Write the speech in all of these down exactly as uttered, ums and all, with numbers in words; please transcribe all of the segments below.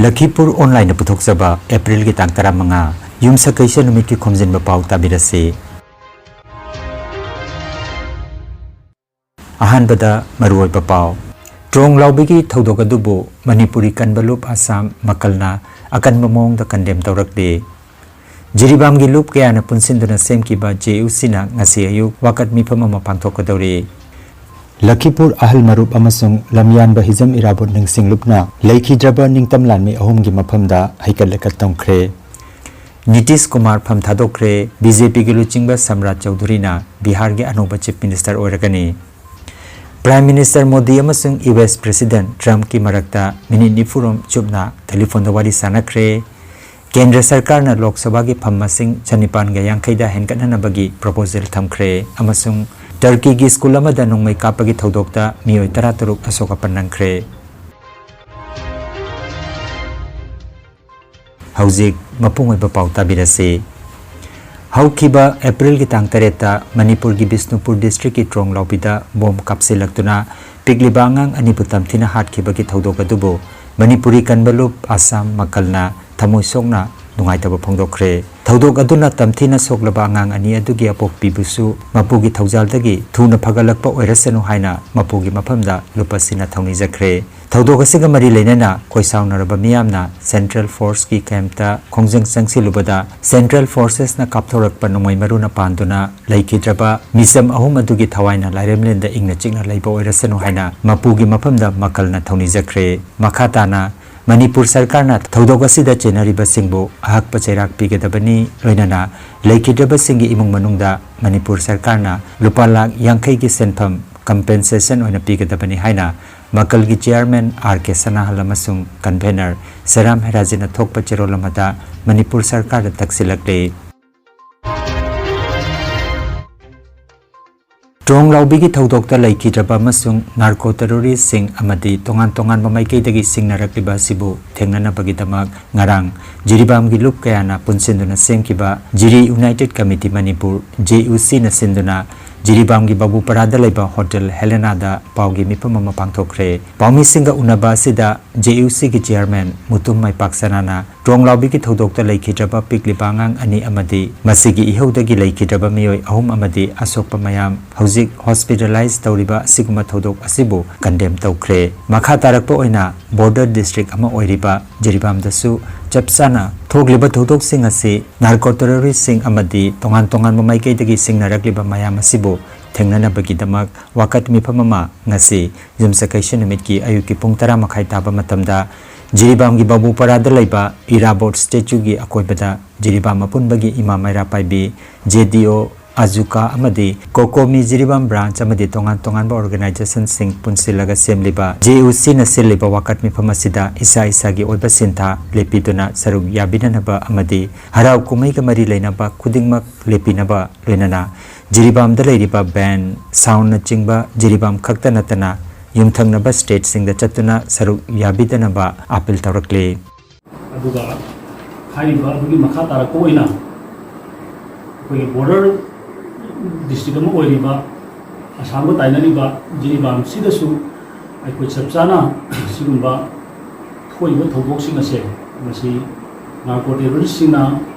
ꯂꯈꯤꯄꯨꯔ ꯑꯣꯟꯂꯥꯏꯟꯅ ꯄꯨꯊꯣꯛꯆꯕ ꯑꯦꯄ꯭ꯔꯤꯜꯒꯤ ꯇꯥꯡ ꯇꯔꯥꯃꯉꯥ, ꯌꯨꯝꯁꯀꯩꯁ ꯅꯨꯃꯤꯠꯀꯤ ꯈꯣꯝꯖꯤꯟꯕ ꯄꯥꯎ ꯇꯥꯕꯤꯔꯁꯤ꯫ ꯑꯍꯥꯟꯕꯗ ꯃꯔꯨꯑꯣꯏꯕ ꯄꯥꯎ꯫ ꯇ꯭ꯔꯣꯡ ꯂꯥꯎꯕꯤꯒꯤ ꯊꯧꯗꯣꯛ ꯑꯗꯨꯕꯨ ꯃꯅꯤꯄꯨꯔꯤ ꯀꯟꯕ ꯂꯨꯞ ꯑꯁꯥꯝ ꯃꯀꯜꯅ ꯑꯀꯟꯕ ꯃꯑꯣꯡꯗ ꯀꯟꯗꯦꯝ ꯇꯧꯔꯛꯂꯤ꯫ ꯖꯤꯔꯤꯕꯥꯝꯒꯤ ꯂꯨꯞ ꯀꯌꯥꯅ ꯄꯨꯟꯁꯤꯟꯗꯨꯅ ꯁꯦꯝꯈꯤꯕ ꯖꯦ ꯌꯨ ꯁꯤꯅ ꯉꯁꯤ ꯑꯌꯨꯛ ꯋꯥꯀꯠ ꯃꯤꯐꯝ ꯑꯃ ꯄꯥꯡꯊꯣꯛꯀꯗꯧꯔꯤ꯫ ꯂꯈꯤꯄꯨꯔ ꯑꯍꯜ ꯃꯔꯨꯞ ꯑꯃꯁꯨꯡ ꯂꯝꯌꯥꯟꯕ ꯍꯤꯖꯝ ꯏꯔꯥꯕꯣꯠ ꯅꯤꯡꯁꯤꯡ ꯂꯨꯞꯅ ꯂꯩꯈꯤꯗ꯭ꯔꯕ ꯅꯤꯡꯇꯝ ꯂꯥꯟꯃꯤ ꯑꯍꯨꯝꯒꯤ ꯃꯐꯝꯗ ꯍꯩꯀꯠ ꯂꯩꯀꯠ ꯇꯧꯈ꯭ꯔꯦ꯫ ꯅꯤꯇꯤꯁ ꯀꯨꯃꯥꯔ ꯐꯝ ꯊꯥꯗꯣꯛꯈ꯭ꯔꯦ꯫ ꯕꯤ ꯖꯦ ꯄꯤꯒꯤ ꯂꯨꯆꯤꯡꯕ ꯁꯝꯔꯥꯖ ꯆꯧꯙꯨꯔꯤꯅ ꯕꯤꯍꯥꯔꯒꯤ ꯑꯅꯧꯕ ꯆꯤꯐ ꯃꯤꯅꯤꯁꯇꯔ ꯑꯣꯏꯔꯒꯅꯤ꯫ ꯄ꯭ꯔꯥꯏꯝ ꯃꯤꯅꯤꯁꯇꯔ ꯃꯣꯗꯤ ꯑꯃꯁꯨꯡ ꯌꯨ ꯑꯦꯁ ꯄ꯭ꯔꯦꯁꯤꯗꯦꯟꯠ ꯇ꯭ꯔꯝꯞꯀꯤ ꯃꯔꯛꯇ ꯃꯤꯅꯤꯠ ꯅꯤꯐꯨꯔꯣꯝ ꯆꯨꯞꯅ ꯇꯦꯂꯤꯐꯣꯟꯗ ꯋꯥꯔꯤ ꯁꯥꯟꯅꯈ꯭ꯔꯦ꯫ ꯀꯦꯟꯗ꯭ꯔ ꯁꯔꯀꯥꯔꯅ ꯂꯣꯛ ꯁꯚꯥꯒꯤ ꯐꯝ ꯃꯁꯤꯡ ꯆꯅꯤꯄꯥꯟꯒ ꯌꯥꯡꯈꯩꯗ ꯍꯦꯟꯒꯠꯅꯅꯕꯒꯤ ꯄ꯭ꯔꯣꯄꯣꯖꯦꯜ ꯊꯝꯈ꯭ꯔꯦ ꯑꯃꯁꯨꯡ ꯇꯔꯀꯤꯒꯤ ꯁ꯭ꯀꯨꯜ ꯑꯃꯗ ꯅꯣꯡꯃꯩ ꯀꯥꯞꯄꯒꯤ ꯊꯧꯗꯣꯛꯇ ꯃꯤꯑꯣꯏ ꯇꯔꯥꯇꯔꯨꯛ ꯑꯁꯣꯛ ꯑꯄꯟ ꯅꯪꯈ꯭ꯔꯦ꯫ ꯍꯧꯖꯤꯛ ꯃꯄꯨꯡ ꯑꯣꯏꯕ ꯄꯥꯎ ꯇꯥꯕꯤꯔꯁꯤ꯫ ꯍꯧꯈꯤꯕ ꯑꯦꯄ꯭ꯔꯤꯜꯒꯤ ꯇꯥꯡ ꯇꯔꯦꯠꯇ ꯃꯅꯤꯄꯨꯔꯒꯤ ꯕꯤꯁꯅꯨꯄꯨꯔ ꯗꯤꯁꯇ꯭ꯔꯤꯛꯀꯤ ꯇ꯭ꯔꯣꯡ ꯂꯥꯎꯕꯤꯗ ꯕꯣꯝ ꯀꯥꯞꯁꯤꯜꯂꯛꯇꯨꯅ ꯄꯤꯛꯂꯤꯕ ꯑꯉꯥꯡ ꯑꯅꯤꯕꯨ ꯇꯝꯊꯤꯅ ꯍꯥꯠꯈꯤꯕꯒꯤ ꯊꯧꯗꯣꯛ ꯑꯗꯨꯕꯨ ꯃꯅꯤꯄꯨꯔꯤ ꯀꯟꯕ ꯂꯨꯞ ꯑꯁꯥꯝ ꯃꯀꯜꯅ ꯊꯃꯣꯏ ꯁꯣꯛꯅ ꯅꯨꯡꯉꯥꯏꯇꯕ ꯐꯣꯡꯗꯣꯛꯈ꯭ꯔꯦ꯫ ꯊꯧꯗꯣꯛ ꯑꯗꯨꯅ ꯇꯝꯊꯤꯅ ꯁꯣꯛꯂꯕ ꯑꯉꯥꯡ ꯑꯅꯤ ꯑꯗꯨꯒꯤ ꯑꯄꯣꯛꯄꯤꯕꯨꯁꯨ ꯃꯄꯨꯒꯤ ꯊꯧꯖꯥꯜꯗꯒꯤ ꯊꯨꯅ ꯐꯒꯠꯂꯛꯄ ꯑꯣꯏꯔꯁꯅꯨ ꯍꯥꯏꯅ ꯃꯄꯨꯒꯤ ꯃꯐꯝꯗ ꯂꯨꯞ ꯑꯁꯤꯅ ꯊꯧꯅꯤꯖꯈ꯭ꯔꯦ꯫ ꯊꯧꯗꯣꯛ ꯑꯁꯤꯒ ꯃꯔꯤ ꯂꯩꯅꯅ ꯈꯣꯏꯁꯥꯎꯅꯔꯕ ꯃꯤꯌꯥꯝꯅ ꯁꯦꯟꯇ꯭ꯔꯦꯜ ꯐꯣꯔꯁꯀꯤ ꯀꯦꯝꯞꯇ ꯈꯣꯡꯖꯪ ꯆꯪꯁꯤꯜꯂꯨꯕꯗ ꯁꯦꯟꯇ꯭ꯔꯦꯜ ꯐꯣꯔꯁꯦꯁꯅ ꯀꯥꯞꯊꯣꯔꯛꯄ ꯅꯣꯡꯃꯩ ꯃꯔꯨꯅ ꯄꯥꯟꯗꯨꯅ ꯂꯩꯈꯤꯗ꯭ꯔꯕ ꯃꯤꯆꯝ ꯑꯍꯨꯝ ꯑꯗꯨꯒꯤ ꯊꯋꯥꯏꯅ ꯂꯥꯏꯔꯦꯝꯂꯦꯟꯗ ꯏꯪꯅ ꯆꯤꯛꯅ ꯂꯩꯕ ꯑꯣꯏꯔꯁꯅꯨ ꯍꯥꯏꯅ ꯃꯄꯨꯒꯤ ꯃꯐꯝꯗ ꯃꯀꯜꯅ ꯊꯧꯅꯤꯖꯈ꯭ꯔꯦ꯫ ꯃꯈꯥ ꯇꯥꯅ ꯃꯅꯤꯄꯨꯔ ꯁꯔꯀꯥꯔꯅ ꯊꯧꯗꯣꯛ ꯑꯁꯤꯗ ꯆꯦꯟꯅꯔꯤꯕꯁꯤꯡꯕꯨ ꯑꯍꯛꯄ ꯆꯩꯔꯥꯛ ꯄꯤꯒꯗꯕꯅꯤ, ꯂꯣꯏꯅꯅ ꯂꯩꯈꯤꯗ꯭ꯔꯕꯁꯤꯡꯒꯤ ꯏꯃꯨꯡ ꯃꯅꯨꯡꯗ ꯃꯅꯤꯄꯨꯔ ꯁꯔꯀꯥꯔꯅ ꯂꯨꯄꯥ ꯂꯥꯈ ꯌꯥꯡꯈꯩꯒꯤ ꯁꯦꯟꯐꯝ ꯀꯝꯄꯦꯟꯁꯦꯁꯟ ꯑꯣꯏꯅ ꯄꯤꯒꯗꯕꯅꯤ ꯍꯥꯏꯅ ꯃꯀꯜꯒꯤ ꯆꯤꯌꯥꯔꯃꯦꯟ ꯑꯥꯔ ꯀꯦ ꯁꯅꯥꯍꯜ ꯑꯃꯁꯨꯡ ꯀꯟꯚꯦꯅꯔ ꯁꯦꯔꯥꯝ ꯍꯦꯔꯥꯖꯤꯅ ꯊꯣꯛꯄ ꯆꯦꯔꯣꯜ ꯑꯃꯗ ꯃꯅꯤꯄꯨꯔ ꯁꯔꯀꯥꯔꯗ ꯇꯛꯁꯤꯜꯂꯛꯂꯤ꯫ ꯇ꯭ꯔꯣꯡ ꯂꯥꯎꯕꯤꯒꯤ ꯊꯧꯗꯣꯛꯇ ꯂꯩꯈꯤꯗ꯭ꯔꯕ ꯑꯃꯁꯨꯡ ꯅꯥꯔꯀꯣ ꯇꯦꯔꯣꯔꯤꯁꯁꯤꯡ ꯑꯃꯗꯤ ꯇꯣꯉꯥꯟ ꯇꯣꯉꯥꯟꯕ ꯃꯥꯏꯀꯩꯗꯒꯤ ꯁꯤꯡꯅꯔꯛꯂꯤꯕ ꯑꯁꯤꯕꯨ ꯊꯦꯡꯅꯅꯕꯒꯤꯗꯃꯛ ꯉꯔꯥꯡ ꯖꯤꯔꯤꯕꯥꯝꯒꯤ ꯂꯨꯞ ꯀꯌꯥꯅ ꯄꯨꯟꯁꯤꯟꯗꯨꯅ ꯁꯦꯝꯈꯤꯕ Jiri united committee Manipur, J U ꯁꯤꯅ ꯁꯤꯟꯗꯨꯅ ꯖꯤꯔꯤꯕꯥꯝꯒꯤ ꯕꯥꯕꯨꯄꯔꯥꯗ ꯂꯩꯕ ꯍꯣꯇꯦꯜ ꯍꯦꯂꯦꯅꯥꯗ ꯄꯥꯎꯒꯤ ꯃꯤꯐꯝ ꯑꯃ ꯄꯥꯡꯊꯣꯛꯈ꯭ꯔꯦ꯫ ꯄꯥꯎꯃꯤꯁꯤꯡꯒ ꯎꯅꯕ ꯑꯁꯤꯗ ꯖꯦ ꯌꯨ ꯁꯤꯒꯤ ꯆꯤꯌꯔꯃꯦꯟ ꯃꯨꯇꯨꯝ ꯃꯥꯏꯄꯥꯛ ꯁꯅꯥꯅ ꯇ꯭ꯔꯣꯡꯂꯥꯎꯕꯤꯒꯤ ꯊꯧꯗꯣꯛꯇ ꯂꯩꯈꯤꯗ꯭ꯔꯕ ꯄꯤꯛꯂꯤꯕ ꯑꯉꯥꯡ ꯑꯅꯤ ꯑꯃꯗꯤ ꯃꯁꯤꯒꯤ ꯏꯍꯧꯗꯒꯤ ꯂꯩꯈꯤꯗ꯭ꯔꯕ ꯃꯤꯑꯣꯏ ꯑꯍꯨꯝ ꯑꯃꯗꯤ ꯑꯁꯣꯛꯄ ꯃꯌꯥꯝ ꯍꯧꯖꯤꯛ ꯍꯣꯁꯄꯤꯇꯥꯂꯥꯏꯖ ꯇꯧꯔꯤꯕ ꯑꯁꯤꯒꯨꯝꯕ ꯊꯧꯗꯣꯛ ꯑꯁꯤꯕꯨ ꯀꯟꯗꯦꯝ ꯇꯧꯈ꯭ꯔꯦ꯫ ꯃꯈꯥ ꯇꯥꯔꯛꯄ ꯑꯣꯏꯅ ꯕꯣꯔꯗꯔ ꯗꯤꯁꯇ꯭ꯔꯤꯛ ꯑꯃ ꯑꯣꯏꯔꯤꯕ ꯖꯤꯔꯤꯕꯥꯝꯗꯁꯨ ꯆꯞ ꯆꯥꯅ ꯊꯣꯛꯂꯤꯕ ꯊꯧꯗꯣꯛꯁꯤꯡ ꯑꯁꯤ ꯅꯥꯔꯀꯣ ꯇꯦꯔꯣꯔꯤꯁꯁꯤꯡ ꯑꯃꯗꯤ ꯇꯣꯉꯥꯟ ꯇꯣꯉꯥꯟꯕ ꯃꯥꯏꯀꯩꯗꯒꯤ ꯁꯤꯡꯅꯔꯛꯂꯤꯕ ꯃꯌꯥꯝ ꯑꯁꯤꯕꯨ ꯊꯦꯡꯅꯅꯕꯒꯤꯗꯃꯛ ꯋꯥꯀꯠ ꯃꯤꯐꯝ ꯑꯃ ꯉꯁꯤ ꯌꯨꯝꯁꯀꯩꯁ ꯅꯨꯃꯤꯠꯀꯤ ꯑꯌꯨꯛꯀꯤ ꯄꯨꯡ ꯇꯔꯥ ꯃꯈꯥꯏ ꯇꯥꯕ ꯃꯇꯝꯗ ꯖꯤꯔꯤꯕꯥꯝꯒꯤ ꯕꯥꯕꯨꯄꯥꯔꯥꯗ ꯂꯩꯕ ꯏꯔꯥꯕꯣꯠ ꯁ꯭ꯇꯦꯆꯨꯒꯤ ꯑꯀꯣꯏꯕꯗ ꯖꯤꯔꯤꯕꯥꯝ ꯑꯄꯨꯟꯕꯒꯤ ꯏꯃꯥ ꯃꯩꯔꯥ ꯄꯥꯏꯕꯤ, ꯖꯦ ꯗꯤ ꯑꯣ, ꯑꯖꯨꯀꯥ ꯑꯃꯗꯤ ꯀꯣꯀꯣꯃꯤ ꯖꯤꯔꯤꯕꯥꯝ ꯕ꯭ꯔꯥꯟꯆ ꯑꯃꯗꯤ ꯇꯣꯉꯥꯟ ꯇꯣꯉꯥꯟꯕ ꯑꯣꯔꯒꯅꯥꯏꯖꯦꯁꯟꯁꯤꯡ ꯄꯨꯟꯁꯤꯜꯂꯒ ꯁꯦꯝꯂꯤꯕ ꯖꯦ ꯌꯨ ꯁꯤꯅ ꯁꯤꯜꯂꯤꯕ ꯋꯥꯀꯠ ꯃꯤꯐꯝ ꯑꯁꯤꯗ ꯏꯁꯥ ꯏꯁꯥꯒꯤ ꯑꯣꯏꯕ ꯁꯤꯟꯊꯥ ꯂꯦꯞꯄꯤꯗꯨꯅ ꯁꯔꯨꯛ ꯌꯥꯕꯤꯅꯅꯕ ꯑꯃꯗꯤ ꯍꯔꯥꯎ ꯀꯨꯝꯍꯩꯒ ꯃꯔꯤ ꯂꯩꯅꯕ ꯈꯨꯗꯤꯡꯃꯛ ꯂꯦꯞꯄꯤꯅꯕ, ꯂꯣꯏꯅꯅ ꯖꯤꯔꯤꯕꯥꯝꯗ ꯂꯩꯔꯤꯕ ꯕꯦꯟ, ꯁꯥꯎꯟꯅꯆꯤꯡꯕ ꯖꯤꯔꯤꯕꯥꯝ ꯈꯛꯇ ꯅꯠꯇꯅ ꯌꯨꯝꯊꯪꯅꯕ ꯁ꯭ꯇꯦꯠꯁꯤꯡꯗ ꯆꯠꯇꯨꯅ ꯁꯔꯨꯛ ꯌꯥꯕꯤꯗꯅꯕ ꯑꯥꯄꯤꯜ ꯇꯧꯔꯛꯂꯤ꯫ ꯑꯗꯨꯒ ꯍꯥꯏꯔꯤꯕ ꯑꯗꯨꯒꯤ ꯃꯈꯥ ꯇꯥꯔꯛꯄ ꯑꯣꯏꯅ ꯑꯩꯈꯣꯏꯒꯤ ꯕꯣꯔꯗꯔ ꯗꯤꯁꯇ꯭ꯔꯤꯛ ꯑꯃ ꯑꯣꯏꯔꯤꯕ ꯑꯁꯥꯝꯒ ꯇꯥꯏꯅꯔꯤꯕ ꯖꯤꯔꯤꯕꯥꯝꯁꯤꯗꯁꯨ ꯑꯩꯈꯣꯏ ꯆꯞ ꯆꯥꯅ ꯁꯤꯒꯨꯝꯕ ꯊꯣꯛꯏꯕ ꯊꯧꯗꯣꯛꯁꯤꯡ ꯑꯁꯦ ꯃꯁꯤ ꯅꯥꯔꯀꯣ ꯇꯦꯔꯣꯔꯤꯁꯁꯤꯡꯅ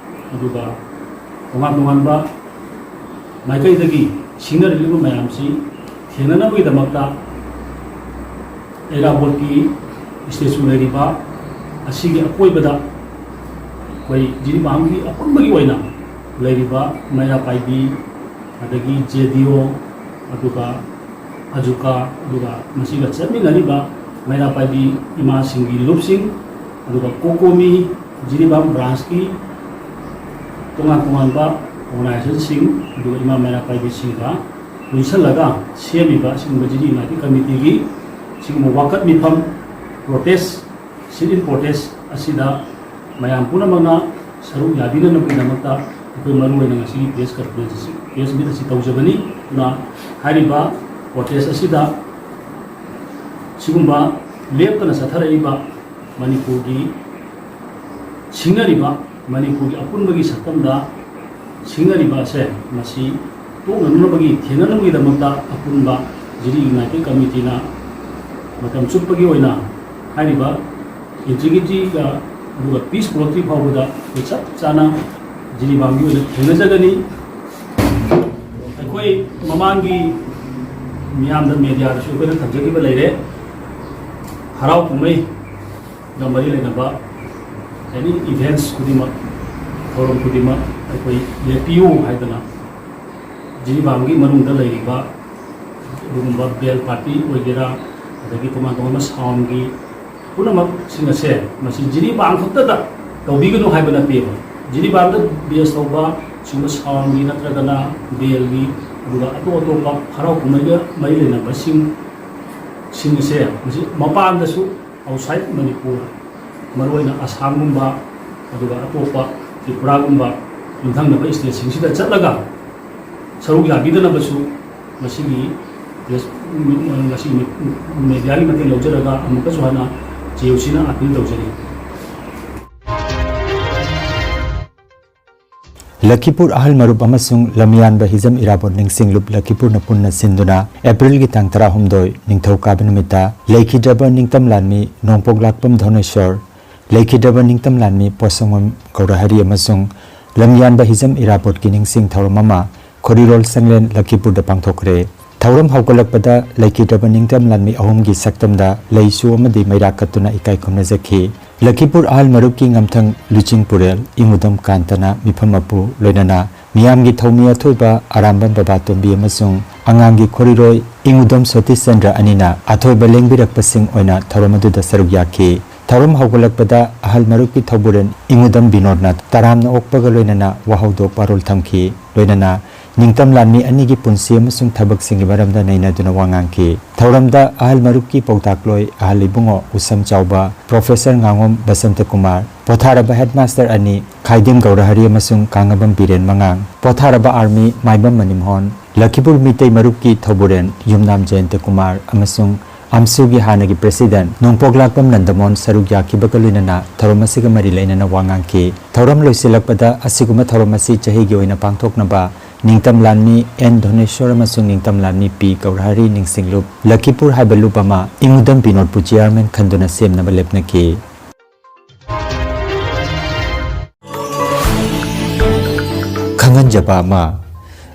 ꯑꯗꯨꯒ ꯇꯣꯉꯥꯟ ꯇꯣꯉꯥꯟꯕ ꯃꯥꯏꯀꯩꯗꯒꯤ ꯁꯤꯡꯅꯔꯛꯂꯤꯕ ꯃꯌꯥꯝꯁꯤ ꯊꯦꯡꯅꯅꯕꯒꯤꯗꯃꯛꯇ ꯑꯩꯔꯥꯕꯣꯠꯀꯤ ꯁ꯭ꯇꯦꯆꯨ ꯂꯩꯔꯤꯕ ꯑꯁꯤꯒꯤ ꯑꯀꯣꯏꯕꯗ ꯑꯩꯈꯣꯏ ꯖꯤꯔꯤꯕꯥꯝꯒꯤ ꯑꯄꯨꯟꯕꯒꯤ ꯑꯣꯏꯅ ꯂꯩꯔꯤꯕ ꯃꯩꯔꯥ ꯄꯥꯏꯕꯤ, ꯑꯗꯒꯤ ꯖꯦ ꯗꯤ ꯑꯣ, ꯑꯗꯨꯒ ꯑꯖꯨꯀꯥ, ꯑꯗꯨꯒ ꯃꯁꯤꯒ ꯆꯠꯃꯤꯟꯅꯔꯤꯕ ꯃꯩꯔꯥ ꯄꯥꯏꯕꯤ ꯏꯃꯥꯁꯤꯡꯒꯤ ꯂꯨꯞꯁꯤꯡ, ꯑꯗꯨꯒ ꯀꯣꯀꯣꯃꯤ ꯖꯤꯔꯤꯕꯥꯝ ꯕ꯭ꯔꯥꯟꯁꯀꯤ ꯇꯣꯉꯥꯟ ꯇꯣꯉꯥꯟꯕ ꯑꯣꯔꯒꯅꯥꯏꯖꯦꯁꯟꯁꯤꯡ, ꯑꯗꯨꯒ ꯏꯃꯥ ꯃꯩꯔꯥ ꯄꯥꯏꯕꯤꯁꯤꯡꯒ ꯄꯨꯟꯁꯤꯜꯂꯒ ꯁꯦꯝꯃꯤꯕ ꯑꯁꯤꯒꯨꯝꯕ ꯖꯤꯔꯤ ꯌꯨꯅꯥꯏꯇꯦꯠ ꯀꯃꯤꯇꯤꯒꯤ ꯑꯁꯤꯒꯨꯝꯕ ꯋꯥꯀꯠ ꯃꯤꯐꯝ, ꯄ꯭ꯔꯣꯇꯦꯁ, ꯁꯤꯠ ꯏꯟ ꯄ꯭ꯔꯣꯇꯦꯁ ꯑꯁꯤꯗ ꯃꯌꯥꯝ ꯄꯨꯝꯅꯃꯛꯅ ꯁꯔꯨꯛ ꯌꯥꯕꯤꯅꯅꯕꯒꯤꯗꯃꯛꯇ ꯑꯩꯈꯣꯏ ꯃꯔꯨꯑꯣꯏꯅ ꯉꯁꯤꯒꯤ ꯄ꯭ꯔꯦꯁ ꯀꯟꯐꯔꯦꯟꯁ ꯑꯁꯤ, ꯄ꯭ꯔꯦꯁ ꯃꯤꯠ ꯑꯁꯤ ꯇꯧꯖꯕꯅꯤ꯫ ꯑꯗꯨꯅ ꯍꯥꯏꯔꯤꯕ ꯄ꯭ꯔꯣꯇꯦꯁ ꯑꯁꯤꯗ ꯁꯤꯒꯨꯝꯕ ꯂꯦꯞꯇꯅ ꯆꯠꯊꯔꯛꯏꯕ ꯃꯅꯤꯄꯨꯔꯒꯤ ꯁꯤꯡꯅꯔꯤꯕ, ꯃꯅꯤꯄꯨꯔꯒꯤ ꯑꯄꯨꯟꯕꯒꯤ ꯁꯛꯇꯝꯗ ꯁꯤꯡꯅꯔꯤꯕ ꯑꯁꯦ ꯃꯁꯤ ꯇꯣꯛꯅꯅꯕꯒꯤ, ꯊꯦꯡꯅꯅꯕꯒꯤꯗꯃꯛꯇ ꯑꯄꯨꯟꯕ ꯖꯤꯔꯤ ꯌꯨꯅꯥꯏꯇꯦꯠ ꯀꯃꯤꯇꯤꯅ ꯃꯇꯝ ꯆꯨꯞꯄꯒꯤ ꯑꯣꯏꯅ ꯍꯥꯏꯔꯤꯕ ꯏꯟꯇꯤꯒ꯭ꯔꯤꯇꯤꯒ ꯑꯗꯨꯒ ꯄꯤꯁ ꯄꯨꯔꯛꯇ꯭ꯔꯤ ꯐꯥꯎꯕꯗ ꯑꯩꯈꯣꯏ ꯆꯞ ꯆꯥꯅ ꯖꯤꯔꯤꯕꯥꯝꯒꯤ ꯑꯣꯏꯅ ꯊꯦꯡꯅꯖꯒꯅꯤ꯫ ꯑꯩꯈꯣꯏ ꯃꯃꯥꯡꯒꯤ ꯃꯤꯌꯥꯝꯗ, ꯃꯦꯗꯤꯌꯥꯗꯁꯨ ꯑꯩꯈꯣꯏꯅ ꯊꯝꯖꯈꯤꯕ ꯂꯩꯔꯦ꯫ ꯍꯔꯥꯎ ꯀꯨꯝꯍꯩꯒ ꯃꯔꯤ ꯂꯩꯅꯕ ꯑꯦꯅꯤ ꯏꯚꯦꯟꯠꯁ ꯈꯨꯗꯤꯡꯃꯛ, ꯊꯧꯔꯝ ꯈꯨꯗꯤꯡꯃꯛ ꯑꯩꯈꯣꯏ ꯂꯦꯞꯄꯤꯌꯨ ꯍꯥꯏꯗꯅ ꯖꯤꯔꯤꯕꯥꯝꯒꯤ ꯃꯅꯨꯡꯗ ꯂꯩꯔꯤꯕ ꯑꯗꯨꯒꯨꯝꯕ ꯕꯦꯜ ꯄꯥꯔꯇꯤ ꯑꯣꯏꯒꯦꯔꯥ, ꯑꯗꯒꯤ ꯇꯣꯉꯥꯟ ꯇꯣꯉꯥꯟꯕ ꯁꯥꯎꯟꯒꯤ ꯄꯨꯝꯅꯃꯛꯁꯤꯡ ꯑꯁꯦ ꯃꯁꯤ ꯖꯤꯔꯤꯕꯥꯝ ꯈꯛꯇꯗ ꯇꯧꯕꯤꯒꯅꯨ ꯍꯥꯏꯕ ꯅꯠꯇꯦꯕ꯫ ꯖꯤꯔꯤꯕꯥꯝꯗ ꯕꯦꯁ ꯇꯧꯕ ꯁꯤꯒꯨꯝꯕ ꯁꯥꯎꯟꯒꯤ ꯅꯠꯇ꯭ꯔꯒꯅ ꯕꯦꯜꯒꯤ, ꯑꯗꯨꯒ ꯑꯇꯣꯞ ꯑꯇꯣꯞꯄ ꯍꯔꯥꯎ ꯀꯨꯝꯍꯩꯒ ꯃꯔꯤ ꯂꯩꯅꯕꯁꯤꯡ, ꯁꯤꯡ ꯑꯁꯦ ꯃꯁꯤ ꯃꯄꯥꯟꯗꯁꯨ, ꯑꯥꯎꯠꯁꯥꯏꯠ ꯃꯅꯤꯄꯨꯔ, ꯃꯔꯨꯑꯣꯏꯅ ꯑꯁꯥꯝꯒꯨꯝꯕ, ꯑꯗꯨꯒ ꯑꯇꯣꯞꯄ ꯇ꯭ꯔꯤꯄꯨꯔꯥꯒꯨꯝꯕ ꯌꯨꯝꯊꯪꯅꯕ ꯁ꯭ꯇꯦꯠꯁꯤꯡꯁꯤꯗ ꯆꯠꯂꯒ ꯁꯔꯨꯛ ꯌꯥꯕꯤꯗꯅꯕꯁꯨ ꯃꯁꯤꯒꯤ ꯄ꯭ꯔꯦꯁ, ꯉꯁꯤ ꯃꯦꯗꯤꯌꯥꯒꯤ ꯃꯇꯦꯡ ꯂꯧꯖꯔꯒ ꯑꯃꯨꯛꯀꯁꯨ ꯍꯟꯅ ꯖꯦ ꯌꯨ ꯁꯤꯅ ꯑꯥꯄꯤꯜ ꯇꯧꯖꯔꯤ꯫ ꯂꯈꯤꯄꯨꯔ ꯑꯍꯜ ꯃꯔꯨꯞ ꯑꯃꯁꯨꯡ ꯂꯝꯌꯥꯟꯕ ꯍꯤꯖꯝ ꯏꯔꯥꯕꯣꯠ ꯅꯤꯡꯁꯤꯡꯂꯨꯞ ꯂꯈꯤꯄꯨꯔꯅ ꯄꯨꯟꯅ ꯁꯤꯟꯗꯨꯅ ꯑꯦꯄ꯭ꯔꯤꯜꯒꯤ ꯇꯥꯡ ꯇꯔꯥꯍꯨꯝꯗꯣꯏ ꯅꯤꯡꯊꯧꯀꯥꯕ ꯅꯨꯃꯤꯠꯇ ꯂꯩꯈꯤꯗ꯭ꯔꯕ ꯅꯤꯡꯇꯝ ꯂꯥꯟꯃꯤ ꯅꯣꯡꯄꯣꯛ ꯂꯥꯛꯄꯝ ꯙꯅꯦꯁ꯭ꯋꯔ, ꯂꯩꯈꯤꯗ꯭ꯔꯕ ꯅꯤꯡꯇꯝ ꯂꯥꯟꯃꯤ ꯄꯣꯠꯁꯪꯕꯝ ꯒꯧꯔꯍꯔꯤ ꯑꯃꯁꯨꯡ ꯂꯝꯌꯥꯟꯕ ꯍꯤꯖꯝ ꯏꯔꯥꯕꯣꯠꯀꯤ ꯅꯤꯡꯁꯤꯡ ꯊꯧꯔꯝ ꯑꯃ ꯈꯣꯔꯤꯔꯣꯜ ꯁꯪꯂꯦꯟ ꯂꯈꯤꯄꯨꯔꯗ ꯄꯥꯡꯊꯣꯛꯈ꯭ꯔꯦ꯫ ꯊꯧꯔꯝ ꯍꯧꯒꯠꯂꯛꯄꯗ ꯂꯩꯈꯤꯗ꯭ꯔꯕ ꯅꯤꯡꯇꯝ ꯂꯥꯟꯃꯤ ꯑꯍꯨꯝꯒꯤ ꯁꯛꯇꯝꯗ ꯂꯩꯁꯨ ꯑꯃꯗꯤ ꯃꯩꯔꯥ ꯀꯠꯇꯨꯅ ꯏꯀꯥꯏ ꯈꯨꯝꯅꯖꯈꯤ꯫ ꯂꯈꯤꯄꯨꯔ ꯑꯍꯜ ꯃꯔꯨꯞꯀꯤ ꯉꯝꯊꯪ ꯂꯨꯆꯤꯡ ꯄꯨꯔꯦꯜ ꯏꯉꯨꯗꯝ ꯀꯥꯟꯇꯅ ꯃꯤꯐꯝ ꯃꯄꯨ ꯂꯣꯏꯅꯅ ꯃꯤꯌꯥꯝꯒꯤ ꯊꯧꯃꯤ ꯑꯊꯣꯏꯕ ꯑꯔꯥꯝꯕꯝ ꯕꯕꯥꯇꯣꯝꯕꯤ ꯑꯃꯁꯨꯡ ꯑꯉꯥꯡꯒꯤ ꯈꯣꯔꯤꯔꯣꯏ ꯏꯉꯨꯗꯝ ꯁꯣꯇꯤꯁ ꯆꯟꯗ꯭ꯔ ꯑꯅꯤꯅ ꯑꯊꯣꯏꯕ ꯂꯦꯡꯕꯤꯔꯛꯄꯁꯤꯡ ꯑꯣꯏꯅ ꯊꯧꯔꯝ ꯑꯗꯨꯗ ꯁꯔꯨꯛ ꯌꯥꯈꯤ꯫ ꯊꯧꯔꯝ ꯍꯧꯒꯠꯂꯛꯄꯗ ꯑꯍꯜ ꯃꯔꯨꯞꯀꯤ ꯊꯧꯕꯨꯔꯦꯟ ꯏꯉꯨꯗꯝ ꯕꯤꯅꯣꯗꯅ ꯇꯔꯥꯝꯅ ꯑꯣꯛꯄꯒ ꯂꯣꯏꯅꯅ ꯋꯥꯍꯧꯗꯣꯛ ꯋꯥꯔꯣꯜ ꯊꯝꯈꯤ꯫ ꯂꯣꯏꯅꯅ ꯅꯤꯡꯇꯝ ꯂꯥꯟꯃꯤ ꯑꯅꯤꯒꯤ ꯄꯨꯟꯁꯤ ꯑꯃꯁꯨꯡ ꯊꯕꯛꯁꯤꯡꯒꯤ ꯃꯔꯝꯗ ꯅꯩꯅꯗꯨꯅ ꯋꯥ ꯉꯥꯡꯈꯤ꯫ ꯊꯧꯔꯝꯗ ꯑꯍꯜ ꯃꯔꯨꯞꯀꯤ ꯄꯥꯎꯇꯥꯛꯂꯣꯏ ꯑꯍꯜ ꯏꯕꯨꯡꯉꯣ ꯎꯁꯝ ꯆꯥꯎꯕ, ꯄ꯭ꯔꯣꯐꯦꯁꯔ ꯉꯥꯉꯣꯝ ꯕꯁꯟꯇ ꯀꯨꯃꯥꯔ, ꯄꯣꯊꯥꯔꯕ ꯍꯦꯗꯃꯥꯁꯇꯔ ꯑꯅꯤ ꯈꯥꯏꯗꯦꯝ ꯒꯧꯔꯍꯔꯤ ꯑꯃꯁꯨꯡ ꯀꯥꯡꯉꯕꯝ ꯕꯤꯔꯦꯟ ꯃꯉꯥꯡ, ꯄꯣꯊꯥꯔꯕ ꯑꯥꯔꯃꯤ ꯃꯥꯏꯕꯝ ꯃꯅꯤꯃꯣꯍꯟ, ꯂꯈꯤꯄꯨꯔ ꯃꯤꯇꯩ ꯃꯔꯨꯞꯀꯤ ꯊꯧꯕꯨꯔꯦꯟ ꯌꯨꯝꯅꯥꯝ ꯖꯌꯟꯇ ꯀꯨꯃꯥꯔ ꯑꯃꯁꯨꯡ ꯑꯝꯁꯨꯒꯤ ꯍꯥꯟꯅꯒꯤ ꯄ꯭ꯔꯦꯁꯤꯗꯦꯟꯠ ꯅꯣꯡꯄꯣꯛꯂꯥꯛꯄꯝ ꯅꯟꯗꯃꯣꯍꯟ ꯁꯔꯨꯛ ꯌꯥꯈꯤꯕꯒ ꯂꯣꯏꯅꯅ ꯊꯧꯔꯝ ꯑꯁꯤꯒ ꯃꯔꯤ ꯂꯩꯅꯅ ꯋꯥ ꯉꯥꯡꯈꯤ꯫ ꯊꯧꯔꯝ ꯂꯣꯏꯁꯤꯜꯂꯛꯄꯗ ꯑꯁꯤꯒꯨꯝꯕ ꯊꯧꯔꯝ ꯑꯁꯤ ꯆꯍꯤꯒꯤ ꯑꯣꯏꯅ ꯄꯥꯡꯊꯣꯛꯅꯕ ꯅꯤꯡꯇꯝ ꯂꯥꯟꯃꯤ ꯑꯦꯟ ꯙꯣꯅꯦꯁꯣꯔ ꯑꯃꯁꯨꯡ ꯅꯤꯡꯇꯝ ꯂꯥꯟꯃꯤ ꯄꯤ ꯒꯧꯔꯍꯔꯤ ꯅꯤꯡꯁꯤꯡ ꯂꯨꯞ, ꯂꯈꯤꯄꯨꯔ ꯍꯥꯏꯕ ꯂꯨꯞ ꯑꯃ ꯏꯉꯨꯗꯝ ꯕꯤꯅꯣꯗꯄꯨ ꯆꯤꯌꯥꯔꯃꯦꯟ ꯈꯟꯗꯨꯅ ꯁꯦꯝꯅꯕ ꯂꯦꯞꯅꯈꯤ꯫ ꯈꯪꯍꯟꯖꯕ ꯑꯃ,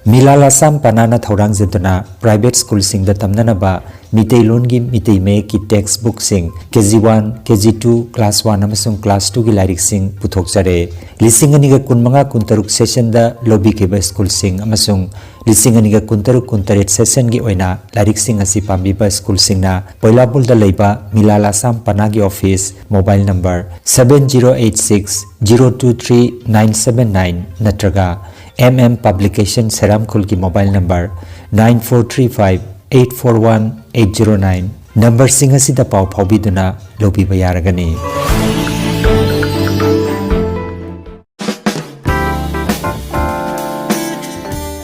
ꯃꯤꯂꯥꯜ ꯑꯁꯥꯝ ꯄꯅꯥꯅ ꯊꯧꯔꯥꯡꯖꯗꯨꯅ ꯄ꯭ꯔꯥꯏꯚꯦꯠ ꯁ꯭ꯀꯨꯜꯁꯤꯡꯗ ꯇꯝꯅꯅꯕ ꯃꯤꯇꯩꯂꯣꯟꯒꯤ ꯃꯤꯇꯩ ꯃꯌꯦꯛꯀꯤ ꯇꯦꯛꯁ ꯕꯨꯛꯁꯤꯡ, ꯀꯦ ꯖꯤ ꯋꯥꯟ, ꯀꯦ ꯖꯤ ꯇꯨ, ꯀ꯭ꯂꯥꯁ ꯋꯥꯟ ꯑꯃꯁꯨꯡ ꯀ꯭ꯂꯥꯁ ꯇꯨꯒꯤ ꯂꯥꯏꯔꯤꯛꯁꯤꯡ ꯄꯨꯊꯣꯛꯆꯔꯦ꯫ ꯂꯤꯁꯤꯡ ꯑꯅꯤꯒ ꯀꯨꯟꯃꯉꯥ ꯀꯨꯟꯇꯔꯨꯛ ꯁꯦꯁꯟꯗ ꯂꯧꯕꯤꯈꯤꯕ ꯁ꯭ꯀꯨꯜꯁꯤꯡ ꯑꯃꯁꯨꯡ ꯂꯤꯁꯤꯡ ꯑꯅꯤꯒ ꯀꯨꯟꯇꯔꯨꯛ ꯀꯨꯟꯇꯔꯦꯠ ꯁꯦꯁꯟꯒꯤ ꯑꯣꯏꯅ ꯂꯥꯏꯔꯤꯛꯁꯤꯡ ꯑꯁꯤ ꯄꯥꯝꯕꯤꯕ ꯁ꯭ꯀꯨꯜꯁꯤꯡꯅ ꯄꯣꯏꯂꯥꯄꯨꯜꯗ ꯂꯩꯕ ꯃꯤꯂꯥꯜ ꯑꯁꯥꯝ ꯄꯅꯥꯒꯤ office, mobile number seven zero eight six zero two three nine seven nine ꯅꯠꯇ꯭ꯔꯒ ꯑꯦꯝ ꯑꯦꯝ ꯄꯕ꯭ꯂꯤꯀꯦꯁꯟ ꯁꯦꯔꯥꯝꯈꯨꯜꯒꯤ mobile number nine four three five eight four one eight zero nine ꯅꯝꯕꯔꯁꯤꯡ ꯑꯁꯤꯗ ꯄꯥꯎ ꯐꯥꯎꯕꯤꯗꯨꯅ ꯂꯧꯕꯤꯕ ꯌꯥꯔꯒꯅꯤ꯫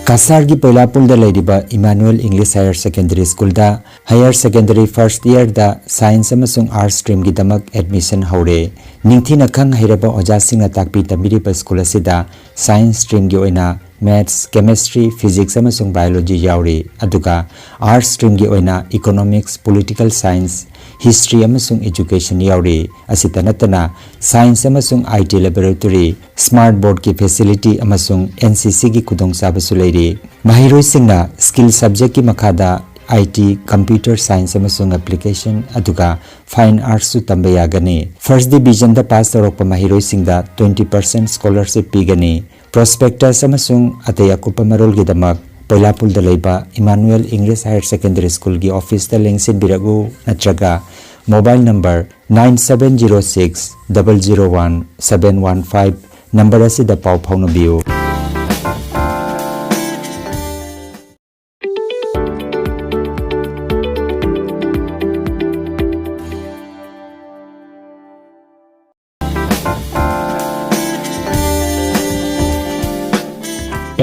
ꯀꯁꯥꯔꯒꯤ ꯄꯣꯏꯂꯥꯄꯨꯜꯗ ꯂꯩꯔꯤꯕ ꯏꯃꯥꯅꯨꯑꯦꯜ ꯏꯪꯂꯤꯁ ꯍꯥꯌꯔ ꯁꯦꯀꯦꯟꯗꯔꯤ ꯁ꯭ꯀꯨꯜꯗ higher secondary first ꯏꯌꯔꯗ science ꯑꯃꯁꯨꯡ arts ꯁ꯭ꯇ꯭ꯔꯤꯝꯒꯤꯗꯃꯛ admission ꯍꯧꯔꯦ꯫ ꯅꯤꯡꯊꯤꯅ ꯈꯪ ꯍꯩꯔꯕ ꯑꯣꯖꯥꯁꯤꯡꯅ ꯇꯥꯛꯄꯤ ꯇꯝꯕꯤꯔꯤꯕ ꯁ꯭ꯀꯨꯜ ꯑꯁꯤꯗ ꯁꯥꯏꯟꯁ ꯁ꯭ꯇ꯭ꯔꯤꯝꯒꯤ ꯑꯣꯏꯅ ꯃꯦꯊꯁ, ꯀꯦꯃꯦꯁꯇ꯭ꯔꯤ, ꯐꯤꯖꯤꯛꯁ ꯑꯃꯁꯨꯡ ꯕꯥꯏꯑꯣꯂꯣꯖꯤ ꯌꯥꯎꯔꯤ, ꯑꯗꯨꯒ ꯑꯥꯔꯠꯁ ꯁ꯭ꯇ꯭ꯔꯤꯝꯒꯤ ꯑꯣꯏꯅ ꯏꯀꯣꯅꯣꯃꯤꯛꯁ, ꯄꯣꯂꯤꯇꯤꯀꯦꯜ ꯁꯥꯏꯟꯁ, ꯍꯤꯁꯇ꯭ꯔꯤ ꯑꯃꯁꯨꯡ ꯑꯦꯖꯨꯀꯦꯁꯟ ꯌꯥꯎꯔꯤ꯫ ꯑꯁꯤꯇ ꯅꯠꯇꯅ ꯁꯥꯏꯟꯁ ꯑꯃꯁꯨꯡ ꯑꯥꯏ ꯇꯤ ꯂꯦꯕꯣꯔꯦꯇꯣꯔꯤ, ꯁ꯭ꯃꯥꯔꯠ ꯕꯣꯔꯗꯀꯤ ꯐꯦꯁꯤꯂꯤꯇꯤ ꯑꯃꯁꯨꯡ ꯑꯦꯟ ꯁꯤ ꯁꯤꯒꯤ ꯈꯨꯗꯣꯡꯆꯥꯕꯁꯨ ꯂꯩꯔꯤ꯫ ꯃꯍꯩꯔꯣꯏꯁꯤꯡꯅ ꯁ꯭ꯀꯤꯜ ꯁꯕꯖꯦꯛꯀꯤ ꯃꯈꯥꯗ ꯑꯥꯏ ꯇꯤ, ꯀꯝꯄ꯭ꯌꯨꯇꯔ ꯁꯥꯏꯟꯁ ꯑꯃꯁꯨꯡ ꯑꯦꯄ꯭ꯂꯤꯀꯦꯁꯟ, ꯑꯗꯨꯒ ꯐꯥꯏꯟ ꯑꯥꯔꯠꯁꯁꯨ ꯇꯝꯕ ꯌꯥꯒꯅꯤ꯫ ꯐꯥꯔꯁꯠ ꯗꯤꯕꯤꯖꯟꯗ ꯄꯥꯁ ꯇꯧꯔꯛꯄ ꯃꯍꯩꯔꯣꯏꯁꯤꯡꯗ twenty percent scholarship ꯄꯤꯒꯅꯤ꯫ ꯄ꯭ꯔꯣꯁꯄꯦꯛꯇꯁ ꯑꯃꯁꯨꯡ ꯑꯇꯩ ꯑꯀꯨꯞꯄ ꯃꯔꯣꯜꯒꯤꯗꯃꯛ ꯄꯣꯏꯂꯥꯄꯨꯜꯗ ꯂꯩꯕ ꯏꯃꯥꯅꯨꯑꯦꯜ ꯏꯪꯂꯤꯁ ꯍꯥꯌꯔ ꯁꯦꯀꯦꯟꯗꯔꯤ ꯁ꯭ꯀꯨꯜꯒꯤ ꯑꯣꯐꯤꯁꯇ ꯂꯦꯡꯁꯤꯟꯕꯤꯔꯛꯎ ꯅꯠꯇ꯭ꯔꯒ mobile number nine seven zero six double zero one seven one five number ꯑꯁꯤꯗ ꯄꯥꯎ ꯐꯥꯎꯅꯕꯤꯌꯨ꯫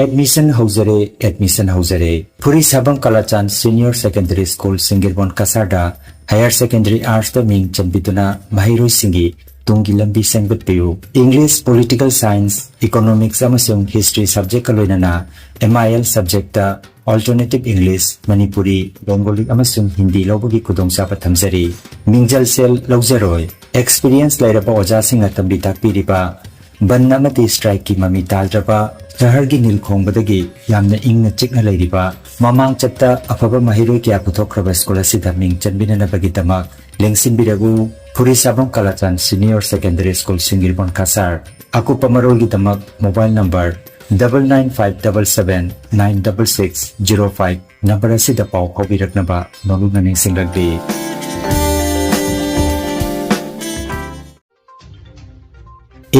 ꯑꯦꯗꯃꯤꯁꯟ ꯍꯧꯖꯔꯦ, ꯑꯦꯗꯃꯤꯁꯟ ꯍꯧꯖꯔꯦ꯫ Phurisabam Kalachan senior secondary school, ꯁꯤꯡꯒꯤꯔꯕꯣꯟ ꯀꯁꯥꯔꯗ ꯍꯥꯌꯔ ꯁꯦꯀꯦꯟꯗꯔꯤ ꯑꯥꯔꯠꯁꯇ ꯃꯤꯡ ꯆꯟꯕꯤꯗꯨꯅ ꯃꯍꯩꯔꯣꯏꯁꯤꯡꯒꯤ ꯇꯨꯡꯒꯤ ꯂꯝꯕꯤ ꯁꯦꯝꯒꯠꯄꯤꯌꯨ꯫ English, Political Science, Economics ꯑꯃꯁꯨꯡ History subjectꯀ ꯂꯣꯏꯅꯅ M I L subjectꯇ Alternative English, Manipuri, Bengali ꯑꯃꯁꯨꯡ ꯍꯤꯟꯗꯤ ꯂꯧꯕꯒꯤ ꯈꯨꯗꯣꯡꯆꯥꯕ ꯊꯝꯖꯔꯤ꯫ ꯃꯤꯡꯖꯜ ꯁꯦꯜ ꯂꯧꯖꯔꯣꯏ꯫ Experience ꯂꯩꯔꯕ ꯑꯣꯖꯥꯁꯤꯡꯅ ꯇꯝꯕꯤ ꯇꯥꯛꯄꯤꯔꯤꯕ, ꯕꯟ ꯑꯃꯗꯤ strikeꯀꯤ ꯃꯃꯤ ꯇꯥꯗ꯭ꯔꯕ ꯁꯍꯔꯒꯤ ꯅꯤꯜ ꯈꯣꯡꯕꯗꯒꯤ ꯌꯥꯝꯅ ꯏꯪꯅ ꯆꯤꯛꯅ ꯂꯩꯔꯤꯕ, ꯃꯃꯥꯡ ꯆꯠꯇ ꯑꯐꯕ ꯃꯍꯩꯔꯣꯏ ꯀꯌꯥ ꯄꯨꯊꯣꯛꯈ꯭ꯔꯕ ꯁ꯭ꯀꯨꯜ ꯑꯁꯤꯗ ꯃꯤꯡ ꯆꯟꯕꯤꯅꯅꯕꯒꯤꯗꯃꯛ ꯂꯦꯡꯁꯤꯟꯕꯤꯔꯛꯎ꯫ ꯐꯨꯔꯤꯁꯥꯕꯝ ꯀꯂꯥꯆꯥꯟ Senior Secondary School, ꯁꯤꯡꯒꯤꯔꯕꯣꯟ ꯀꯁꯥꯔ꯫ ꯑꯀꯨꯞꯄ ꯃꯔꯣꯜꯒꯤꯗꯃꯛ mobile number double nine five double seven nine double six zero five number ꯑꯁꯤꯗ ꯄꯥꯎ ꯐꯥꯎꯕꯤꯔꯛꯅꯕ ꯅꯣꯂꯨꯛꯅ ꯅꯤꯡꯁꯤꯡꯂꯛꯂꯤ꯫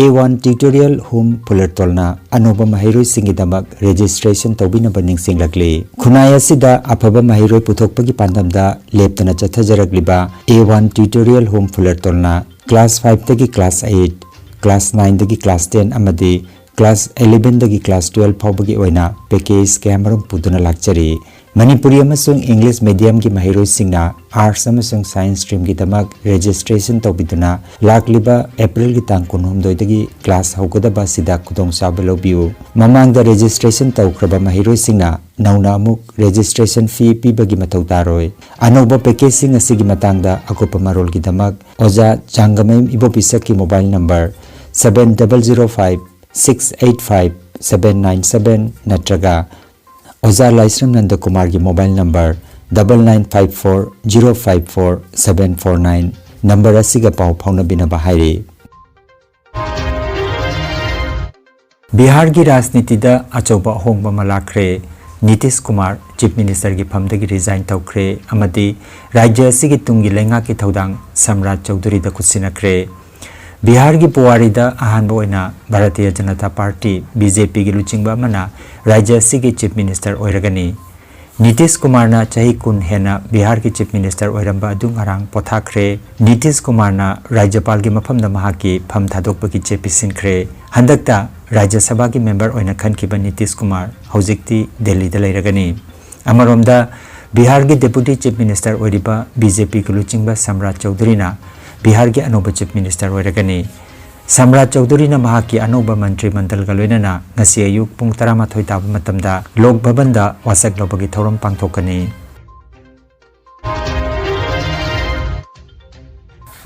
A one Tutorial Home ꯐꯨꯂꯔꯇꯣꯜꯅ ꯑꯅꯧꯕ ꯃꯍꯩꯔꯣꯏꯁꯤꯡꯒꯤꯗꯃꯛ registration ꯇꯧꯕꯤꯅꯕ ꯅꯤꯡꯁꯤꯡꯂꯛꯂꯤ꯫ ꯈꯨꯟꯅꯥꯏ ꯑꯁꯤꯗ ꯑꯐꯕ ꯃꯍꯩꯔꯣꯏ ꯄꯨꯊꯣꯛꯄꯒꯤ ꯄꯥꯟꯗꯝꯗ ꯂꯦꯞꯇꯅ ꯆꯠꯊꯖꯔꯛꯂꯤꯕ A one Tutorial Home ꯐꯨꯂꯔꯇꯣꯜꯅ class fiveꯇꯒꯤ class eight, class nineꯗꯒꯤ class ten ꯑꯃꯗꯤ class elevenꯗꯒꯤ class twelve ꯐꯥꯎꯕꯒꯤ ꯑꯣꯏꯅ package ꯀꯌꯥꯃꯔꯨꯝ ꯄꯨꯗꯨꯅ ꯂꯥꯛꯆꯔꯤ꯫ ꯃꯅꯤꯄꯨꯔꯤ ꯑꯃꯁꯨꯡ English mediumꯒꯤ ꯃꯍꯩꯔꯣꯏꯁꯤꯡꯅ Arts ꯑꯃꯁꯨꯡ Science streamꯒꯤꯗꯃꯛ registration ꯇꯧꯕꯤꯗꯨꯅ ꯂꯥꯛꯂꯤꯕ Aprilꯒꯤ ꯇꯥꯡ ꯀꯨꯟꯍꯨꯝꯗꯣꯏꯗꯒꯤ class ꯍꯧꯒꯗꯕ ꯑꯁꯤꯗ ꯈꯨꯗꯣꯡꯆꯥꯕ ꯂꯧꯕꯤꯌꯨ꯫ ꯃꯃꯥꯡꯗ registration ꯇꯧꯈ꯭ꯔꯕ ꯃꯍꯩꯔꯣꯏꯁꯤꯡꯅ ꯅꯧꯅ ꯑꯃꯨꯛ registration fee ꯄꯤꯕꯒꯤ ꯃꯊꯧ ꯇꯥꯔꯣꯏ꯫ ꯑꯅꯧꯕ packageꯁꯤꯡ ꯑꯁꯤꯒꯤ ꯃꯇꯥꯡꯗ ꯑꯀꯨꯞꯄ ꯃꯔꯣꯜꯒꯤꯗꯃꯛ ꯑꯣꯖꯥ ꯆꯥꯡꯒꯃꯌꯨꯝ ꯏꯕꯣꯕꯤꯁꯛꯀꯤ mobile number seven double zero five six eight five seven nine seven ꯅꯠꯇ꯭ꯔꯒ ꯑꯣꯖꯥ ꯂꯥꯏꯁ꯭ꯔꯝ ꯅꯟꯗꯀꯨꯃꯥꯔꯒꯤ mobile number double nine five four zero five four seven four nine number ꯑꯁꯤꯒ ꯄꯥꯎ ꯐꯥꯎꯅꯕꯤꯅꯕ ꯍꯥꯏꯔꯤ꯫ ꯕꯤꯍꯥꯔꯒꯤ ꯔꯥꯖꯅꯤꯇꯤꯗ ꯑꯆꯧꯕ ꯑꯍꯣꯡꯕ ꯑꯃ ꯂꯥꯛꯈ꯭ꯔꯦ꯫ ꯅꯤꯇꯤꯁ ꯀꯨꯃꯥꯔ Chief Ministerꯒꯤ ꯐꯝꯗꯒꯤ resign ꯇꯧꯈ꯭ꯔꯦ ꯑꯃꯗꯤ ꯔꯥꯖ꯭ꯌ ꯑꯁꯤꯒꯤ ꯇꯨꯡꯒꯤ ꯂꯩꯉꯥꯛꯀꯤ ꯊꯧꯗꯥꯡ ꯁꯝꯔꯥꯖ ꯆꯧꯙꯨꯔꯤꯗ ꯈꯨꯠꯁꯤꯟꯅꯈ꯭ꯔꯦ꯫ ꯕꯤꯍꯥꯔꯒꯤ ꯄꯨꯋꯥꯔꯤꯗ ꯑꯍꯥꯟꯕ ꯑꯣꯏꯅ ꯚꯥꯔꯇꯤꯌ ꯖꯅꯇꯥ ꯄꯥꯔꯇꯤ, BJPꯒꯤ ꯂꯨꯆꯤꯡꯕ ꯑꯃꯅ ꯔꯥꯖ꯭ꯌ ꯑꯁꯤꯒꯤ Chief Minister ꯑꯣꯏꯔꯒꯅꯤ꯫ ꯅꯤꯇꯤꯁ ꯀꯨꯃꯥꯔꯅ ꯆꯍꯤ ꯀꯨꯟ ꯍꯦꯟꯅ ꯕꯤꯍꯥꯔꯒꯤ Chief Minister ꯑꯣꯏꯔꯝꯕ ꯑꯗꯨ ꯉꯔꯥꯡ ꯄꯣꯊꯥꯈ꯭ꯔꯦ꯫ ꯅꯤꯇꯤꯁ ꯀꯨꯃꯥꯔꯅ ꯔꯥꯖ꯭ꯌꯄꯥꯜꯒꯤ ꯃꯐꯝꯗ ꯃꯍꯥꯛꯀꯤ ꯐꯝ ꯊꯥꯗꯣꯛꯄꯒꯤ ꯆꯦ ꯄꯤꯁꯤꯟꯈ꯭ꯔꯦ꯫ ꯍꯟꯗꯛꯇ ꯔꯥꯖ꯭ꯌ ꯁꯚꯥꯒꯤ member ꯑꯣꯏꯅ ꯈꯟꯈꯤꯕ ꯅꯤꯇꯤꯁ ꯀꯨꯃꯥꯔ ꯍꯧꯖꯤꯛꯇꯤ ꯗꯦꯜꯂꯤꯗ ꯂꯩꯔꯒꯅꯤ꯫ ꯑꯃꯔꯣꯝꯗ, ꯕꯤꯍꯥꯔꯒꯤ Deputy Chief Minister ꯑꯣꯏꯔꯤꯕ BJPꯒꯤ ꯂꯨꯆꯤꯡꯕ ꯁꯝꯔꯥꯖ ꯆꯧꯙꯨꯔꯤꯅ ꯕꯤꯍꯥꯔꯒꯤ ꯑꯅꯧꯕ Chief Minister ꯑꯣꯏꯔꯒꯅꯤ꯫ ꯁꯝꯔꯥꯖ ꯆꯧꯙꯨꯔꯤꯅ ꯃꯍꯥꯛꯀꯤ ꯑꯅꯧꯕ ꯃꯟꯇ꯭ꯔꯤ ꯃꯟꯗꯜꯒ ꯂꯣꯏꯅꯅ ꯉꯁꯤ ꯑꯌꯨꯛ ꯄꯨꯡ ꯇꯔꯥꯃꯥꯊꯣꯏ ꯇꯥꯕ ꯃꯇꯝꯗ ꯂꯣꯛ ꯚꯕꯟꯗ ꯋꯥꯁꯛ ꯂꯧꯕꯒꯤ ꯊꯧꯔꯝ ꯄꯥꯡꯊꯣꯛꯀꯅꯤ꯫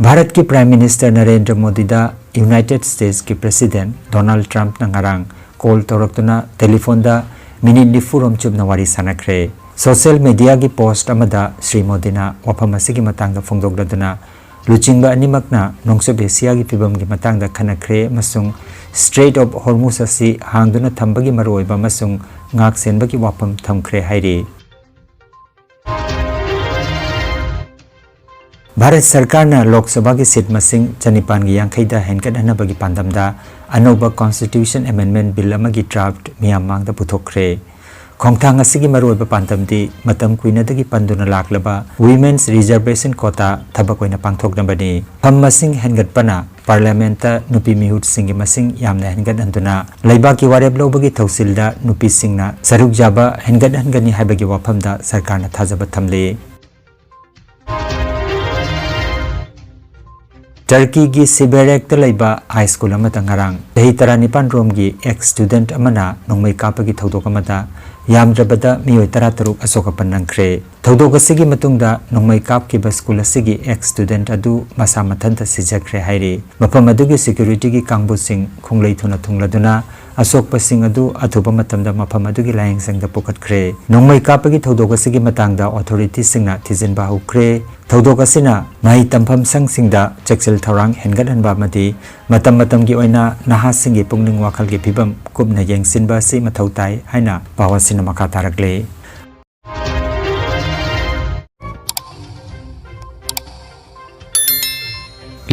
ꯚꯥꯔꯠꯀꯤ Prime Minister ꯅꯔꯦꯟꯗ꯭ꯔ ꯃꯣꯗꯤꯗ United Statesꯀꯤ President ꯗꯣꯅꯥꯜꯗ ꯇ꯭ꯔꯝꯞꯅ ꯉꯔꯥꯡ call ꯇꯧꯔꯛꯇꯨꯅ ꯇꯦꯂꯤꯐꯣꯟꯗ ꯃꯤꯅꯤꯠ ꯅꯤꯐꯨ ꯔꯣꯝ ꯆꯨꯞꯅ ꯋꯥꯔꯤ ꯁꯥꯟꯅꯈ꯭ꯔꯦ꯫ Social mediaꯒꯤ post ꯑꯃꯗ ꯁ꯭ꯔꯤ ꯃꯣꯗꯤꯅ ꯋꯥꯐꯝ ꯑꯁꯤꯒꯤ ꯃꯇꯥꯡꯗ ꯐꯣꯡꯗꯣꯛꯂꯗꯨꯅ, ꯂꯨꯆꯤꯡꯕ ꯑꯅꯤꯃꯛꯅ ꯅꯣꯡꯆꯨꯞ ꯑꯦꯁꯤꯌꯥꯒꯤ ꯐꯤꯕꯝꯒꯤ ꯃꯇꯥꯡꯗ ꯈꯟꯅꯈ꯭ꯔꯦ ꯑꯃꯁꯨꯡ Strait of Hormuz ꯑꯁꯤ ꯍꯥꯡꯗꯨꯅ ꯊꯝꯕꯒꯤ ꯃꯔꯨꯑꯣꯏꯕ ꯑꯃꯁꯨꯡ ꯉꯥꯛ ꯁꯦꯟꯕꯒꯤ ꯋꯥꯐꯝ ꯊꯝꯈ꯭ꯔꯦ ꯍꯥꯏꯔꯤ꯫ ꯚꯥꯔꯠ ꯁꯔꯀꯥꯔꯅ ꯂꯣꯛ ꯁꯚꯥꯒꯤ seat ꯃꯁꯤꯡ ꯆꯅꯤꯄꯥꯟꯒꯤ ꯌꯥꯡꯈꯩꯗ ꯍꯦꯟꯒꯠꯍꯟꯅꯕꯒꯤ ꯄꯥꯟꯗꯝꯗ ꯑꯅꯧꯕ Constitution Amendment Bill ꯑꯃꯒꯤ draft ꯃꯤꯌꯥꯝ ꯃꯥꯡꯗ ꯄꯨꯊꯣꯛꯈ꯭ꯔꯦ꯫ ꯈꯣꯡꯊꯥꯡ ꯑꯁꯤꯒꯤ ꯃꯔꯨꯑꯣꯏꯕ ꯄꯥꯟꯗꯝꯗꯤ ꯃꯇꯝ ꯀꯨꯏꯅꯗꯒꯤ ꯄꯟꯗꯨꯅ ꯂꯥꯛꯂꯕ Women's Reservation Quota ꯊꯕꯛ ꯑꯣꯏꯅ ꯄꯥꯡꯊꯣꯛꯅꯕꯅꯤ꯫ ꯐꯝ ꯃꯁꯤꯡ ꯍꯦꯟꯒꯠꯄꯅ Parliamentꯇ ꯅꯨꯄꯤ ꯃꯤꯍꯨꯠꯁꯤꯡꯒꯤ ꯃꯁꯤꯡ ꯌꯥꯝꯅ ꯍꯦꯟꯒꯠꯍꯟꯗꯨꯅ ꯂꯩꯕꯥꯛꯀꯤ ꯋꯥꯔꯦꯞ ꯂꯧꯕꯒꯤ ꯊꯧꯁꯤꯜꯗ ꯅꯨꯄꯤꯁꯤꯡꯅ ꯁꯔꯨꯛ ꯌꯥꯕ ꯍꯦꯟꯒꯠꯍꯟꯒꯅꯤ ꯍꯥꯏꯕꯒꯤ ꯋꯥꯐꯝꯗ ꯁꯔꯀꯥꯔꯅ ꯊꯥꯖꯕ ꯊꯝꯂꯤ꯫ ꯇꯔꯀꯤꯒꯤ ꯁꯤꯕꯦꯔꯦꯛꯇ ꯂꯩꯕ high school ꯑꯃꯗ ꯉꯔꯥꯡ ꯆꯍꯤ ꯇꯔꯥꯅꯤꯄꯥꯟ ꯔꯣꯝꯒꯤ ex student ꯑꯃꯅ ꯅꯣꯡꯃꯩ ꯀꯥꯞꯄꯒꯤ ꯊꯧꯗꯣꯛ ꯑꯃꯗ ꯌꯥꯝꯗ꯭ꯔꯕꯗ ꯃꯤꯑꯣꯏ ꯇꯔꯥꯇꯔꯨꯛ ꯑꯁꯣꯛ ꯑꯄꯟ ꯅꯪꯈ꯭ꯔꯦ꯫ ꯊꯧꯗꯣꯛ ꯑꯁꯤꯒꯤ ꯃꯇꯨꯡꯗ ꯅꯣꯡꯃꯩ ꯀꯥꯞꯈꯤꯕ school ꯑꯁꯤꯒꯤ ex student ꯑꯗꯨ ꯃꯁꯥ ꯃꯊꯟꯇ ꯁꯤꯖꯈ꯭ꯔꯦ ꯍꯥꯏꯔꯤ꯫ ꯃꯐꯝ ꯑꯗꯨꯒꯤ securityꯒꯤ ꯀꯥꯡꯕꯨꯁꯤꯡ ꯈꯣꯡꯂꯩ ꯊꯨꯅ ꯊꯨꯡꯂꯗꯨꯅ ꯑꯁꯣꯛꯄꯁꯤꯡ ꯑꯗꯨ ꯑꯊꯨꯕ ꯃꯇꯝꯗ ꯃꯐꯝ ꯑꯗꯨꯒꯤ ꯂꯥꯌꯦꯡꯁꯪꯗ ꯄꯨꯈꯠꯈ꯭ꯔꯦ꯫ ꯅꯣꯡꯃꯩ ꯀꯥꯞꯄꯒꯤ ꯊꯧꯗꯣꯛ ꯑꯁꯤꯒꯤ ꯃꯇꯥꯡꯗ authorityꯁꯤꯡꯅ ꯊꯤꯖꯤꯟꯕ ꯍꯧꯈ꯭ꯔꯦ꯫ ꯊꯧꯗꯣꯛ ꯑꯁꯤꯅ ꯃꯍꯩ ꯇꯝꯐꯝ ꯁꯪꯁꯤꯡꯗ ꯆꯦꯛꯁꯤꯜ ꯊꯧꯔꯥꯡ ꯍꯦꯟꯒꯠꯍꯟꯕ ꯑꯃꯗꯤ ꯃꯇꯝ ꯃꯇꯝꯒꯤ ꯑꯣꯏꯅ ꯅꯍꯥꯁꯤꯡꯒꯤ ꯄꯨꯛꯅꯤꯡ ꯋꯥꯈꯜꯒꯤ ꯐꯤꯕꯝ ꯀꯨꯞꯅ ꯌꯦꯡꯁꯤꯟꯕ ꯑꯁꯤ ꯃꯊꯧ ꯇꯥꯏ ꯍꯥꯏꯅ ꯄꯥꯎ ꯑꯁꯤꯅ ꯃꯈꯥ ꯇꯥꯔꯛꯂꯤ꯫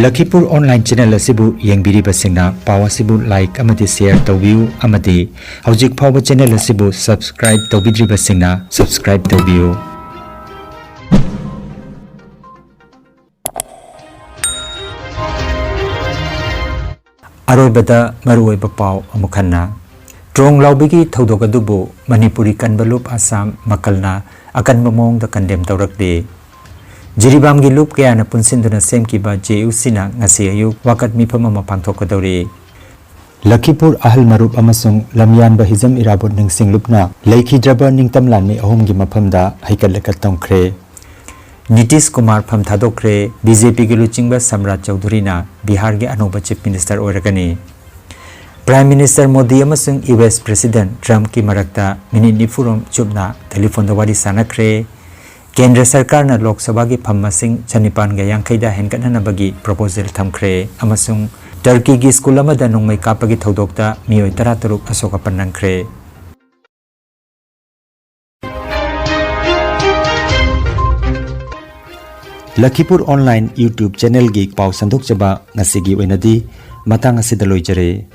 ꯂꯈꯤꯄꯨꯔ online channel ꯑꯁꯤꯕꯨ ꯌꯦꯡꯕꯤꯔꯤꯕꯁꯤꯡꯅ ꯄꯥꯎ ꯑꯁꯤꯕꯨ like ꯑꯃꯗꯤ share ꯇꯧꯕꯤꯌꯨ ꯑꯃꯗꯤ ꯍꯧꯖꯤꯛ ꯐꯥꯎꯕ channel ꯑꯁꯤꯕꯨ subscribe ꯇꯧꯕꯤꯗ꯭ꯔꯤꯕꯁꯤꯡꯅ subscribe ꯇꯧꯕꯤꯌꯨ꯫ ꯑꯔꯣꯏꯕꯗ ꯃꯔꯨꯑꯣꯏꯕ ꯄꯥꯎ ꯑꯃꯨꯛ ꯍꯟꯅ꯫ ꯇ꯭ꯔꯣꯡ ꯂꯥꯎꯕꯤꯒꯤ ꯊꯧꯗꯣꯛ ꯑꯗꯨꯕꯨ ꯃꯅꯤꯄꯨꯔꯤ ꯀꯟꯕ ꯂꯨꯞ ꯑꯁꯥꯝ ꯃꯀꯜꯅ ꯑꯀꯟꯕ ꯃꯑꯣꯡꯗ condemn ꯇꯧꯔꯛꯂꯤ꯫ ꯖꯤꯔꯤꯕꯥꯝꯒꯤ ꯂꯨꯞ ꯀꯌꯥꯅ ꯄꯨꯟꯁꯤꯟꯗꯨꯅ ꯁꯦꯝꯈꯤꯕ ꯖꯦ ꯌꯨ ꯁꯤꯅ ꯉꯁꯤ ꯑꯌꯨꯛ ꯋꯥꯀꯠ ꯃꯤꯐꯝ ꯑꯃ ꯄꯥꯡꯊꯣꯛꯀꯗꯧꯔꯤ꯫ ꯂꯈꯤꯄꯨꯔ ꯑꯍꯜ ꯃꯔꯨꯞ ꯑꯃꯁꯨꯡ ꯂꯝꯌꯥꯟꯕ ꯍꯤꯖꯝ ꯏꯔꯥꯕꯣꯠ ꯅꯤꯡꯁꯤꯡ ꯂꯨꯞꯅ ꯂꯩꯈꯤꯗ꯭ꯔꯕ ꯅꯤꯡꯇꯝ ꯂꯥꯟꯃꯤ ꯑꯍꯨꯝꯒꯤ ꯃꯐꯝꯗ ꯍꯩꯀꯠ ꯂꯩꯀꯠ ꯇꯧꯈ꯭ꯔꯦ꯫ ꯅꯤꯇꯤꯁ ꯀꯨꯃꯥꯔ ꯐꯝ ꯊꯥꯗꯣꯛꯈ꯭ꯔꯦ꯫ ꯕꯤ ꯖꯦ ꯄꯤꯒꯤ ꯂꯨꯆꯤꯡꯕ ꯁꯝꯔꯥꯖ ꯆꯧꯙꯨꯔꯤꯅ ꯕꯤꯍꯥꯔꯒꯤ ꯑꯅꯧꯕ ꯆꯤꯐ ꯃꯤꯅꯤꯁꯇꯔ ꯑꯣꯏꯔꯒꯅꯤ꯫ ꯄ꯭ꯔꯥꯏꯝ ꯃꯤꯅꯤꯁꯇꯔ ꯃꯣꯗꯤ ꯑꯃꯁꯨꯡ ꯌꯨ ꯑꯦꯁ ꯄ꯭ꯔꯦꯁꯤꯗꯦꯟꯠ ꯇ꯭ꯔꯝꯞꯀꯤ ꯃꯔꯛꯇ ꯃꯤꯅꯤꯠ ꯅꯤꯐꯨꯔꯣꯝ ꯆꯨꯞꯅ ꯇꯦꯂꯤꯐꯣꯟꯗ ꯋꯥꯔꯤ ꯁꯥꯟꯅꯈ꯭ꯔꯦ꯫ ꯀꯦꯟꯗ꯭ꯔ ꯁꯔꯀꯥꯔꯅ ꯂꯣꯛ ꯁꯚꯥꯒꯤ ꯐꯝ ꯃꯁꯤꯡ ꯆꯅꯤꯄꯥꯟꯒ ꯌꯥꯡꯈꯩꯗ ꯍꯦꯟꯒꯠꯍꯟꯅꯕꯒꯤ ꯄ꯭ꯔꯣꯄꯣꯖꯦꯜ ꯊꯝꯈ꯭ꯔꯦ ꯑꯃꯁꯨꯡ ꯇꯔꯀꯤꯒꯤ ꯁ꯭ꯀꯨꯜ ꯑꯃꯗ ꯅꯣꯡꯃꯩ ꯀꯥꯞꯄꯒꯤ ꯊꯧꯗꯣꯛꯇ ꯃꯤꯑꯣꯏ ꯇꯔꯥꯇꯔꯨꯛ ꯑꯁꯣꯛ ꯑꯄꯟ ꯅꯪꯈ꯭ꯔꯦ꯫ ꯂꯈꯤꯄꯨꯔ ꯑꯣꯟꯂꯥꯏꯟ YouTube ꯆꯦꯅꯦꯜꯒꯤ ꯄꯥꯎ ꯁꯟꯗꯣꯛꯆꯕ ꯉꯁꯤꯒꯤ ꯑꯣꯏꯅꯗꯤ ꯃꯇꯥꯡ ꯑꯁꯤꯗ ꯂꯣꯏꯖꯔꯦ꯫